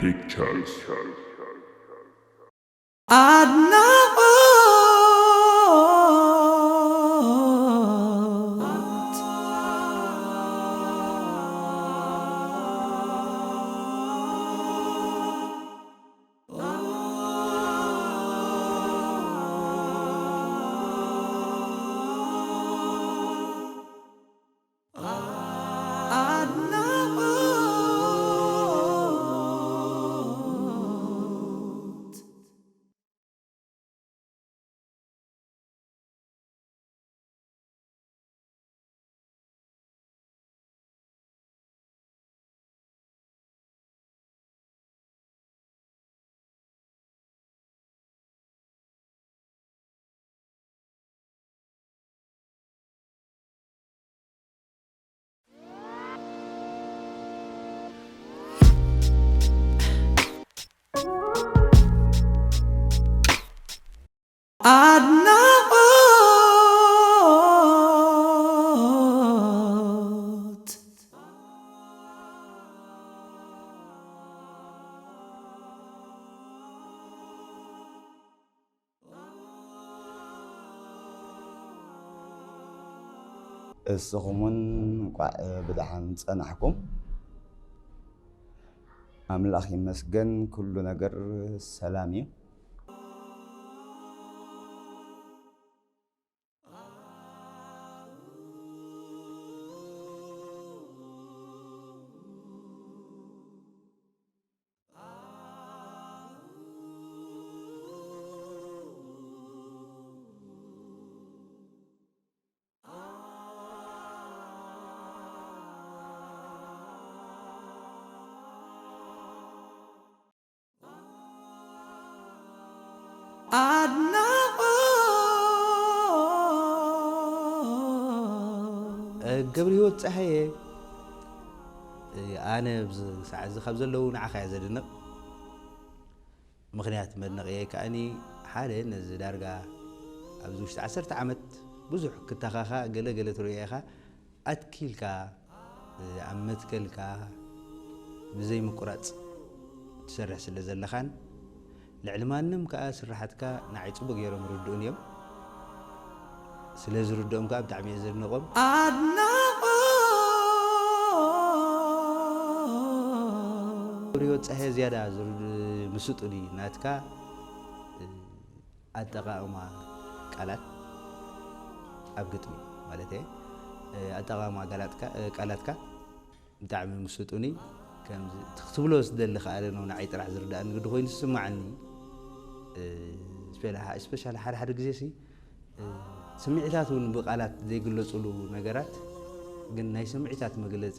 Pictures. ኣድናቖት። እስኹም እውን እንቋዕ ብደሓን ጸናሕኩም። ኣምላኽ ይመስገን፣ ኩሉ ነገር ሰላም እዩ። ኣድናቖት። ገብረ ህይወት ጸሃየ፣ ኣነ ኣብዚ ሰዓት እዚ ካብ ዘለዉ ንዓኻ እየ ዘድንቕ። ምኽንያት መድነቕየይ ከኣኒ፣ ሓደ፣ ነዚ ዳርጋ ኣብዚ ውሽጢ ዓሰርተ ዓመት ብዙሕ ክተኻኻ፣ ገለ ገለ ትርእዮ ኢኻ፣ ኣትኪልካ ኣብ መትከልካ ብዘይምቁራጽ ትሰርሕ ስለ ዘለኻን፣ ልዕሊ ማንም ከኣ ስራሓትካ ንዓይ ጽቡቕ ገይሮም ይርድኡኒ እዮም። ስለ ዝርድኦም ከኣ ብጣዕሚ እየ ዘድንቖም። ኣድናቖት። ገብረ ህይወት ጸሃየ ዝያዳ ዝርድ-፣ ምስጡኒ ናትካ ኣጠቓቕማ ቃላት ኣብ ግጥሚ ማለት እየ። ኣጠቓቕማ ቃላትካ፣ ቃላትካ ብጣዕሚ ምስጡኒ። ከምዚ እቲ ክትብሎ ዝደሊ ከኣ ነው ንዓይ ጥራሕ ዝርድኣኒ ግዲ ኮይኑ ዝስማዓኒ። ስፔሻሊ ሓደ ሓደ ግዜ ሲ ስምዒታት እውን ብቃላት ዘይግለጹሉ ነገራት፣ ግን ናይ ስምዒታት መግለጺ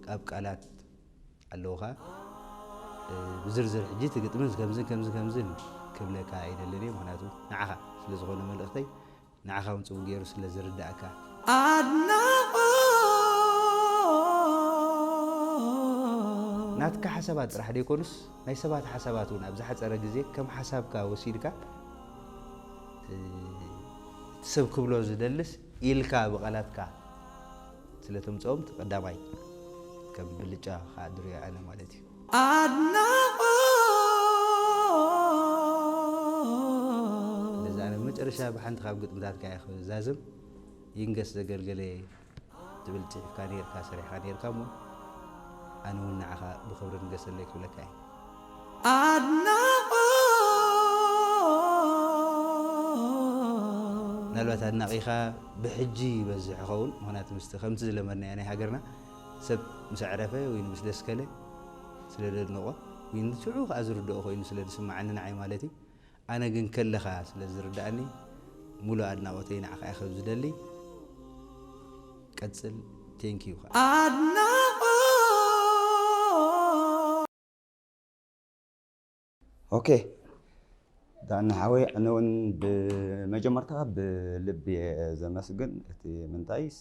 ካብ ቃላት ኣለውኻ። ብዝርዝር ሕጂ እቲ ግጥምን ከምዝን ከምዝን ከምዝን ክብለካ ኣይደልን እየ፣ ምኽንያቱ ንዓኻ ስለ ዝኾነ መልእኽተይ፣ ንዓኻ እውን ጽቡቕ ገይሩ ስለ ዝርዳእካ። ኣድናቖት። ናትካ ሓሳባት ጥራሕ ደይኮኑስ፣ ናይ ሰባት ሓሳባት እውን ኣብ ዝሓጸረ ግዜ ከም ሓሳብካ ወሲድካ፣ እቲ ሰብ ክብሎ ዝደልስ ኢልካ ብቓላትካ ስለ ተምጽኦም፣ እቲ ቀዳማይ ከም ብልጫ ከኣ ድሪኦ ኣነ ማለት እዩ። ኣድናቖት። ስለዚ ኣነ ብመጨረሻ ብሓንቲ ካብ ግጥምታትካ እየ ክዛዝም። ይንገስ ዘገልገለ ትብል ጽሒፍካ ነይርካ፣ ሰሪሕካ ነይርካ እሞ፣ ኣነ እውን ንዓኻ ብኽብሪ ንገሰለይ ክብለካ እየ። ኣድናቖት። ምናልባት ኣድናቒኻ ብሕጂ ይበዝሕ ይኸውን፣ ምኽንያቱ ምስቲ ከምቲ ዝለመድናዮ ናይ ሃገርና ሰብ ምስ ኣዕረፈ ወይ ምስ ደስከለ ስለ ደድንቖ ወይ ንሽዑ ከኣ ዝርድኦ ኮይኑ ስለ ዝስምዓኒ ንዓይ ማለት እዩ። ኣነ ግን ከለኻ ስለ ዝርድኣኒ ሙሉእ ኣድናቖተይ ንዓኻ እየ ከም ዝደሊ። ቀጽል፣ ቴንኪዩ ከኣ። ኣድናቖት። ኦኬ፣ ዳኒ ሓወይ፣ ኣነ እውን ብመጀመርታ ብልቢ እየ ዘመስግን። እቲ ምንታይስ፣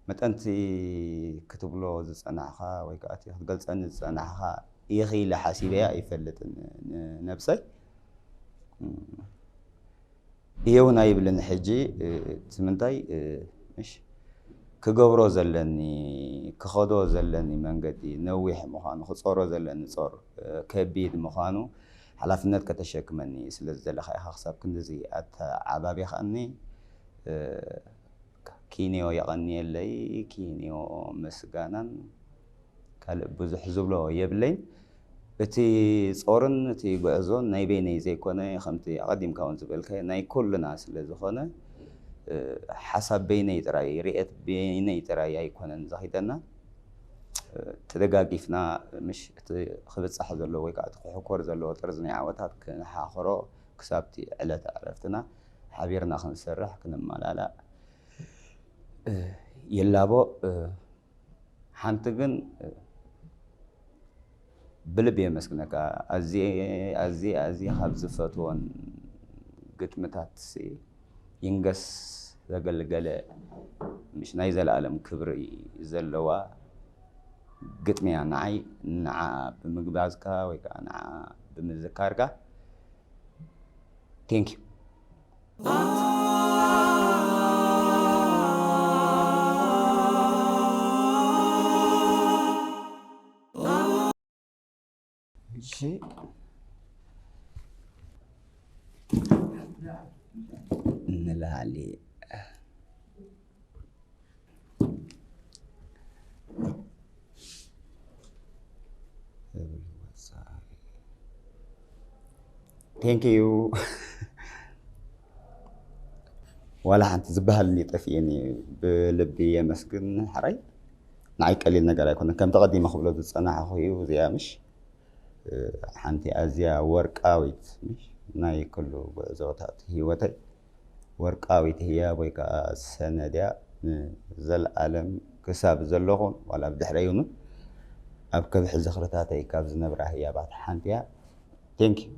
መጠንቲ ክትብሎ ዝጸናሕኻ ወይ ከኣ እቲ ክትገልጸኒ ዝጸናሕኻ ኢኺ ኢለ ሓሲበያ ኣይፈልጥን ንነብሰይ። እየ እውን ኣይብልን። ሕጂ፣ እ፣ እቲ ምንታይ፣ እ፣ ምሽ፣ ክገብሮ ዘለኒ፣ ክኸዶ ዘለኒ መንገዲ ነዊሕ ምዃኑ፣ ክጾሮ ዘለኒ ጾር ከቢድ ምዃኑ ሓላፍነት ከተሸክመኒ ስለ ዝደለኻ ኢኻ ክሳብ ክንድዚ ኣተዓባቢኻኒ። ኪንዮ የቐንየለይ። ኪንዮ ምስጋናን ካልእ ብዙሕ ዝብሎ የብለይን። እቲ ጾርን እቲ ጉዕዞን ናይ በይነይ ዘይኮነ፣ ከምቲ ኣቐዲምካ እውን ዝበልካዮ ናይ ኩልና ስለ ዝኾነ፣ ሓሳብ በይነይ ጥራይ፣ ርኤት በይነይ ጥራይ ኣይኮነን ዘኺደና። ተደጋጊፍና፣ ምሽ እቲ ክብጻሕ ዘለዎ ወይ ከዓ እቲ ክሕኮር ዘለዎ ጥርዚ ናይ ዓወታት ክንሓኽሮ ክሳብቲ ዕለተ ዕረፍትና ሓቢርና ክንሰርሕ ክንመላላእ ይላቦ። ሓንቲ ግን ብልቢ የመስግነካ። ኣዝየ ኣዝየ ኣዝየ ካብ ዝፈትዎን ግጥምታት ይንገስ ዘገልገለ፣ ምሽ ናይ ዘለኣለም ክብሪ ዘለዋ ግጥሚ እያ ንዓይ። ንዓ ብምግባዝካ ወይ ከዓ ንዓ ብምዝካርካ ቴንክ ዩ። እሺ፣ ንላዕሊ ቴንክ ዩ። ዋላ ሓንቲ ዝበሃልኒ ጠፊእኒ። ብልቢ የመስግን። ሓራይ ንዓይ ቀሊል ነገር ኣይኮነን። ከምቲ ቀዲመ ክብሎ ዝጸናሕኹ እዩ እዚኣ ምሽ ሓንቲ ኣዝያ ወርቃዊት ምሽ ናይ ኩሉ ጉዕዞታት ህይወተይ ወርቃዊት ህያብ ወይ ከዓ ሰነድ እያ። ንዘለኣለም ክሳብ ዘለኹ ዋላ ብድሕረይ እውን ኣብ ከብሒ ዝኽርታተይ ካብ ዝነብራ ህያባት ሓንቲ እያ። ቴንክ ዩ።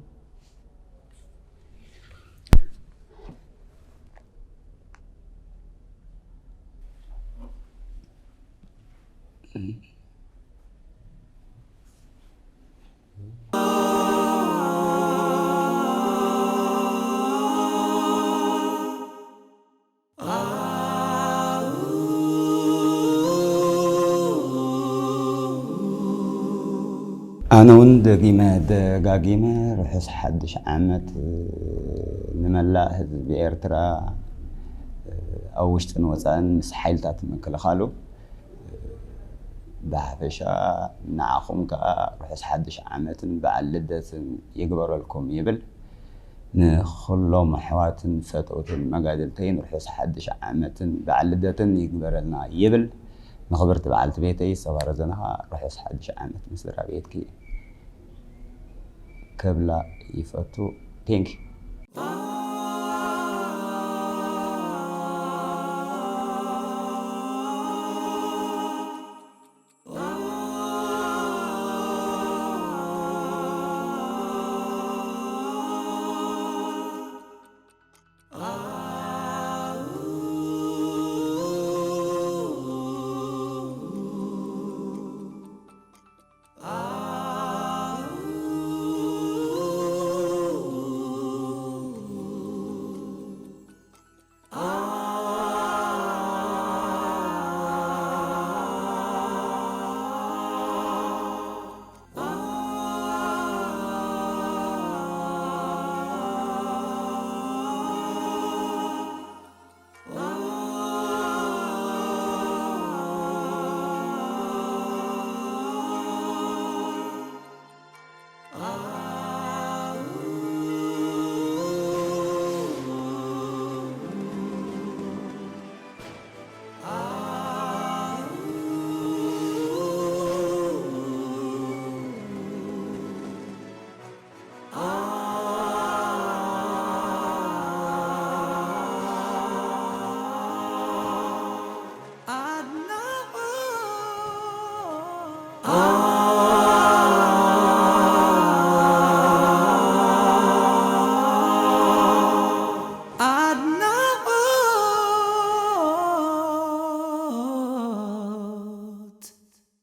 ኣነ እውን ደጊመ ደጋጊመ ርሑስ ሓድሽ ዓመት ንመላእ ህዝቢ ኤርትራ፣ ኣብ ውሽጥን ወጻእን ምስ ሓይልታት ምክልኻሉ ብሓፈሻ ንዓኹም ከኣ ርሑስ ሓድሽ ዓመትን በዓል ልደትን ይግበረልኩም ይብል። ንኹሎም ኣሕዋትን ፈተውትን መጋድልተይን ርሑስ ሓድሽ ዓመትን በዓል ልደትን ይግበረልና ይብል። ንኽብርቲ በዓልቲ ቤተይ ሰባረ ዘነኻ ርሑስ ሓድሽ ዓመት ምስ ስድራ ቤትኪ ክብላ ይፈቱ። ቴንክ ዩ።